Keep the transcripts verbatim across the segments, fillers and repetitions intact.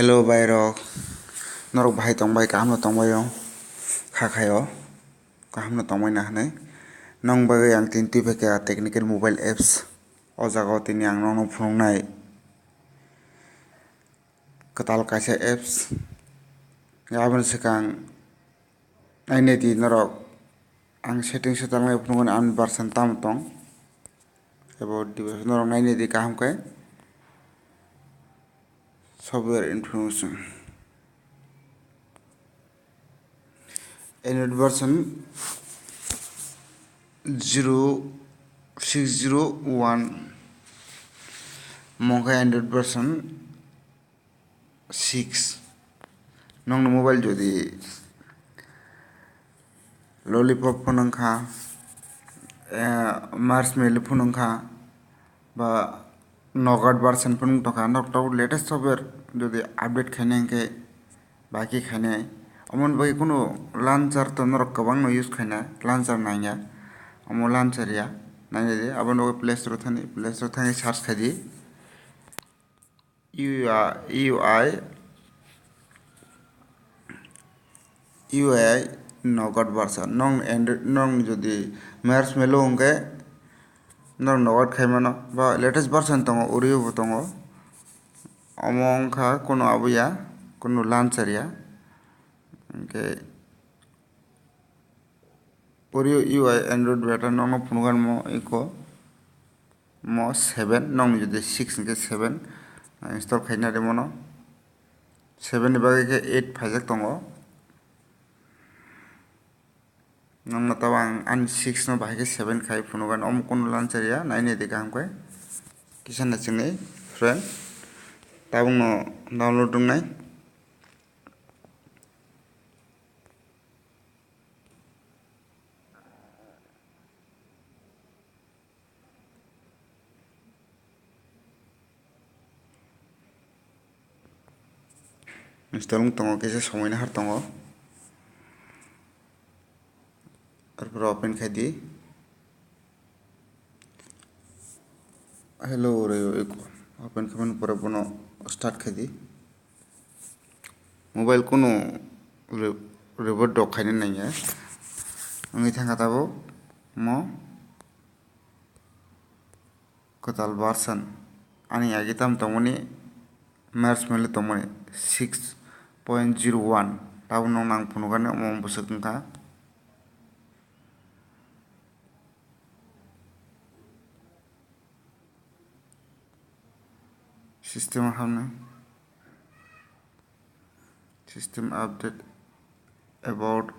Hello bhai rok, norok bahai tongbai, kaham no tongbai o, kha khai o, kaham no tongbai na hinwi. Nong bagwi ang tini twi phaikha technical mobile apps. O jaga o tini ang nokno phunuknai kwtal kaisa apps. Aboni swkang nainai di norok, ang setting se talnai phunukmani ani version tamo tong. Abo device norok nainai di kaham khe. Software information. Android version zero six zero one. Mokhe Android version six. Nokni mobile jodi Lollipop phone wngkha, eh, Marshmallow phone wngkha, ba Nougat version phone wngtongkha, norok tabuk latest software jodi update khaina hinkhe bahai khe khainai. Omoni bagwi kunu launcher to norok kwbangno use khaina, launcher nangya, omo launcher ya, nainai di, aboni bagwi Play Store thani, Play Store thani search khaidi. U I, U I, U I Nougat version. Nong Android, nong jodi Marshmallow hwnkhe nong Nougat khai mano. Ba latest version tongo, Oreo bo tongo. Omo wngkha kunu abo ya, kunu launcher ya. Hwnkhe Oreo U I Android beta nokno phunukgani mo iko mo seven, nokni jodi six hwnkhe seven install khaina rimono. Seven ni bagwi khe eight phaijak tongo. Nokno tabuk ang ani six no bahai khe seven khai phunukgani, omo kunu launcher ya, nainai di kaham khe. Kisa naisingni friend, tabukno download wngnai. Install wng tongo, kisa somoi nahar tongo. Arpore open khai di. Hello, re, open khaimani pore bono start khai di. Mobile kunu re-, reboot rok khaina nangya. Wngwi thangkha tabuk mo kwtal version. Ani age tamo tongmani Marshmallow tongmani six point zero one. Tabuk nokno ang phunukgani omo bwswk wngkha. System o habnai. System update about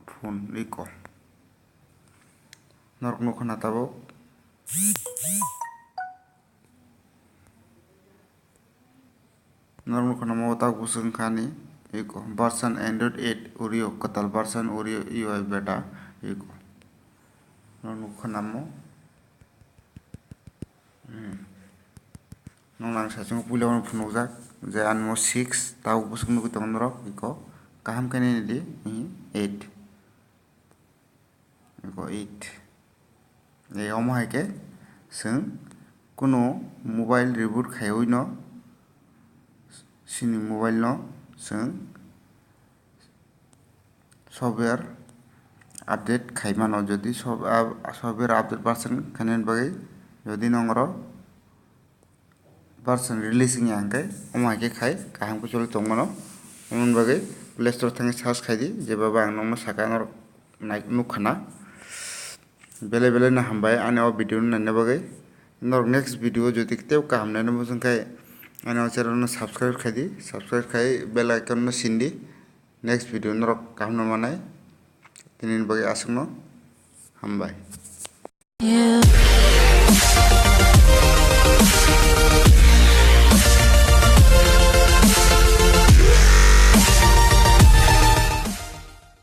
phone iko. Norok nukha na tabuk. Norok nukha na mo tak bwswk wngkha ni iko version Android eight Oreo kwtal version Oreo U I beta iko. Norok nukha na mo. Hmm. Nokno ang saichung puila phunukjak je ani mo six, tabuk bwswk nugwi tongo norok iko kaham khe nini di, eight. Iko eight. Ei omo hai khe chwng kunu mobile reboot khaiwi no, chini mobile no chwng software update khai mano. Jodi sof-, ah, software update version khainani bagwi jodi nongro version release wngya hwnkhe omo hai khe khai kaham khe choli tong mano. Omoni bagwi Play Store thangwi search khai di, jeba bo ang nokno saka norok nai-, nukha na. Belai belai no hambai ani o video no naina bagwi. Norok next video jodi tei kaham naina muchung khe ani o channel no subscribe khai di, subscribe khai bell icon no sindi. Next video norok kaham no manai. Tini bagwi aswkno hambai.